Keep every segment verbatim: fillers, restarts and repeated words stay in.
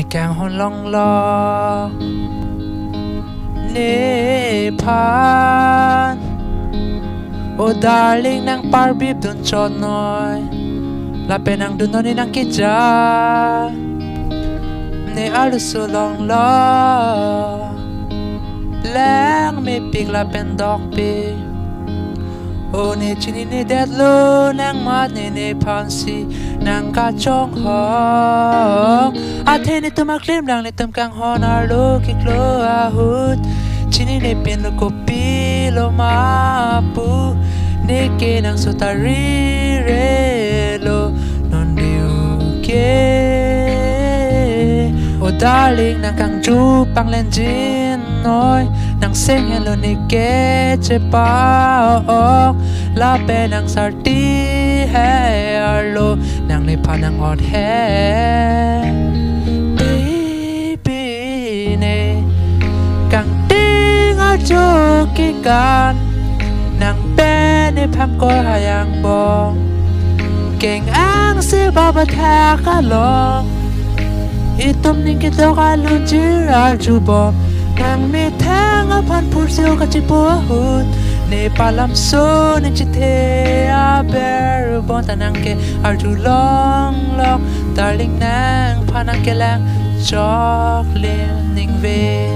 Kanghon longlo nephan, o darling, nang parbip dun chot noi, lapen nang dun noi ne nang keja. Ne arloso longlo, lang mepik lapen dokpik. O ne chinine detlo, nang mat ne nephansi nang kachonghong. Athe netum aklimlang, netum kanghon arlo kiklo ahut, chinine pinlo, kopilo ma pu, ne ke nang sotari relo non diu ke. O darling, nang kangju panglenjin noi, nang senghenlo ne ke chepa-ok, lapen nang sarti he arlo, nang nephan nang-ot he. Baby ne, kangting ajo kekan, nang pen nephan kor hai angbong, keng-angse baba thak along, itum ning kedok alunjir arjubom. Nang methang aphan phursi-o kachipo ahut, ne palamso ne chethe aber bonta nang ke arjulonglok, darling, nangphan nang kelang choklim ningve.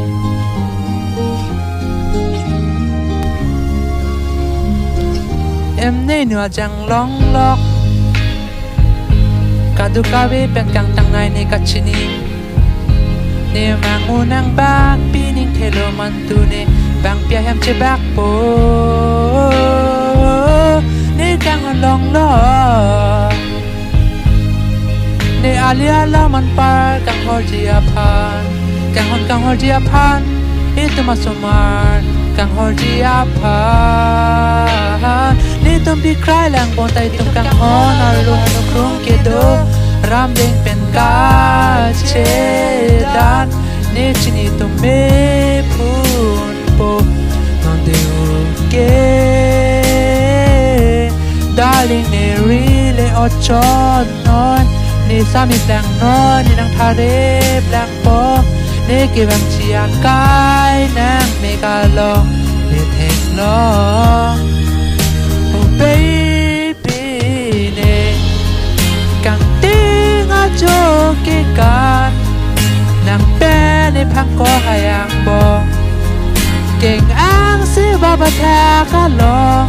Em ne nu ajang longlok, kadokave pen kangtangnei ne kachini. Ne mangu nang bangpi ning thelo mantu, ne bangpi ahem chebakpo. Ne kanghon longlo, ne ali alam anpar kanghorji aphan, kanghon kanghorji aphan, itum asomar kanghorji aphan. Netum bikrai lang bonta itum kanghon arlo hanu krung kedo, ramdeng pen kachedan, ne chini itum mephunpo non diu ke. Darling, ne ri le ochot noi, ne sami plang noi, ne nang thare plangpo, ne kevangji akai nang mek along ne theklong. Oh baby ne, kangting ajo kekan, nang pen nephan kor hai angbong, keng-angse baba thak along,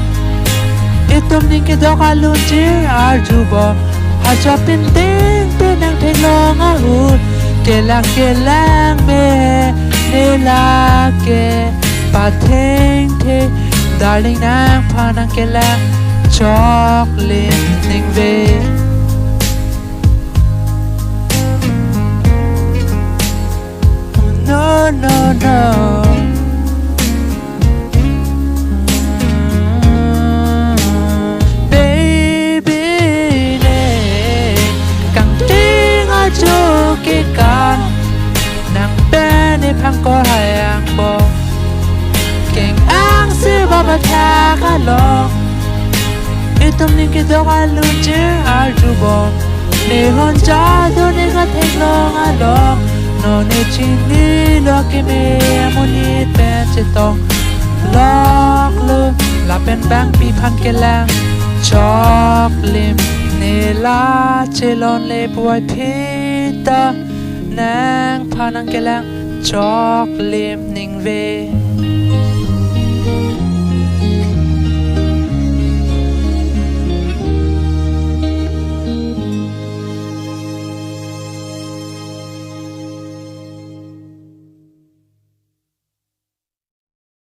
itum ning kedok alunjir arjubom. Hajok pinting pen nang theklong ahut, kelang kelang me ne lake pathengthe, darling, nangphan nang kelang choklim ningve. No, no, no. Baby ne, kangting ajo kekan, nang pen nephan kor hai angbong, keng-angse baba thak along, itum ning kedok alunjir arjubom. Ne hon jadu ne katheklong along, non ne chinilo keme amonit pen chetongloklo, lapen bangpi aphan kelang choklim. Ne la chelongle puvoiphit ta, nangphan nang kelang choklim ningve.